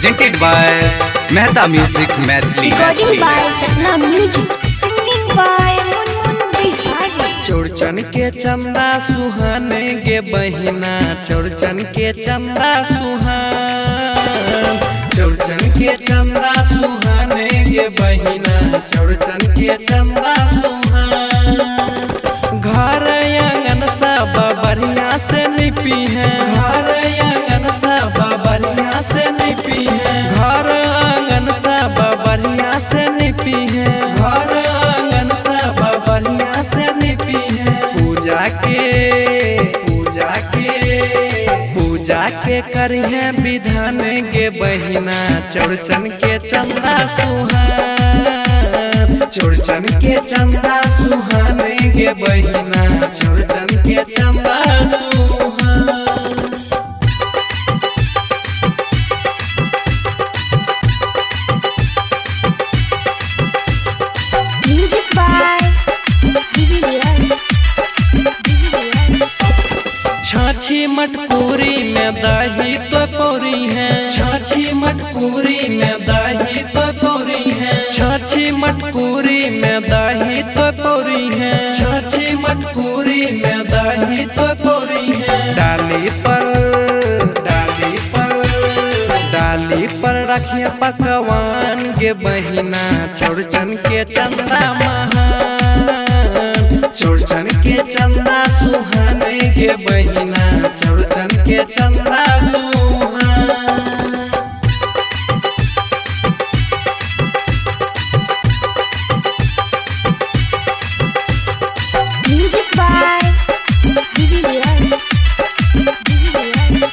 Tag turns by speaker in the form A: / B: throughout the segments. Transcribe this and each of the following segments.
A: Presented by Mehta Music Maithili.
B: Recording by Sapna Music. Singing by Munmun Bihari.
C: Chaurchan के चंदा सुहाने गे बहिना, चौरचन के चंदा सुहान, चौरचन के चंदा सुहाने गे बहिना, चौरचन के चंदा सुहान। घर आंगन सब बढ़िया से लिपी है, घर आंगन सब बढ़िया से लिपी है, घर आंगन सब बढ़िया से लिपी है, घर आंगन सब बढ़िया से लिपी है। पूजा के पूजा के पूजा के करिहे विधान गे बहिना, चौरचन के चंदा सुहान, चौरचन के चंदा सुहान गे बहिना, चौरचन के चंदा सुहान।
B: Music by DVLS. DVLS.
C: छाछी मटकूरी में दही तो पौरी है, छाछी मटकूरी में दही तो पौरी है, छाछी मटकूरी में दही तो पौरी है, छाछी मटकूरी में दही तो पौरी है। डाली पर डाली पर डाली पर रखिए पकवान गे बहिना, चौरचन के चंदा महान, चौरचन के चंदा सुहान गे बहिना, चौरचन के चंदा सुहान।
B: Music by DVLS. DVLS.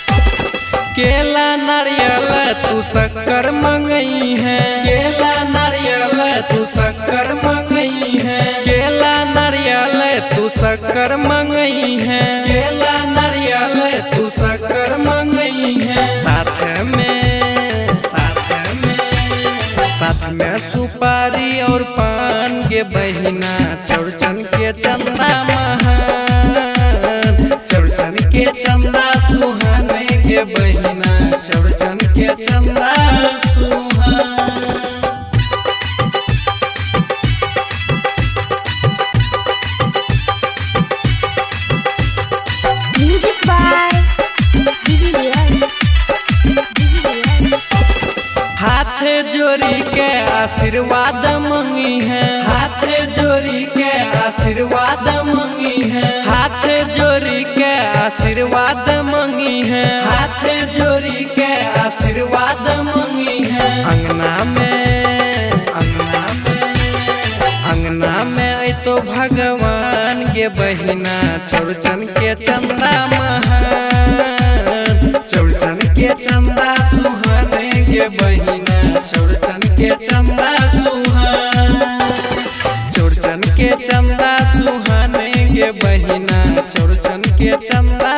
C: केला नारियल तू शक्कर मंगई है, केला नारियल तू शक्कर मंगई है, केला नारियल तू शक्कर मंगई है, केला नारियल तू शक्कर मंगई है। साथ में साथ में साथ में सुपारी और पान गे बहिना, चौरचन के चंदा महान, चौरचन के चंदा सुहान गे बहिना, चौरचन के चंदा सुहान।
B: Music by DVLS. DVLS.
C: हाथ जोड़ी के आशीर्वाद मंगी है, हाथ जोड़ी के आशीर्वाद मंगी है, हाथ जोड़ी के आशीर्वाद मंगी है, हाथ जोड़ी के आशीर्वाद मंगी है। अंगना में अंगना में अंगना में ऐतो भगवान गे बहिना, चौरचन के चंदा महान, चौरचन के चंदा सुहान गे बहिना, चौरचन के चंदा सुहान, चौरचन के चंदा सुहान गे बहिना, चौरचन के चंदा।